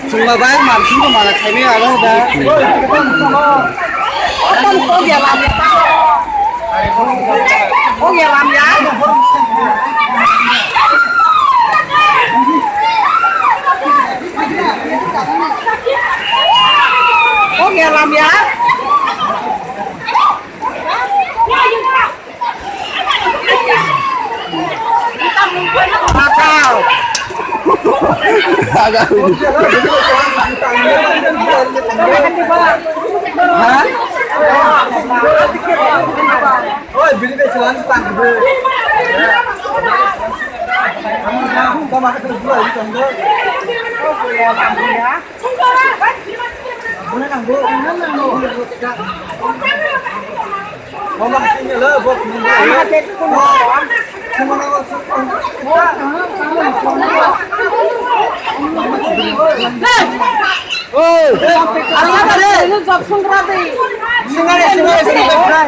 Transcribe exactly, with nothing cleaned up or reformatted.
Chwngma bai mar sing mana khaimai aro da. Otan ko ya lam ya. Ko ya lam ya. Ko ya lam ya. Oi, bini bai selang tang khe. Tama khe bula ri tong do. Buna nang bo. Mama khe lo bo. Oi, asal kare. Singare, singare, singare.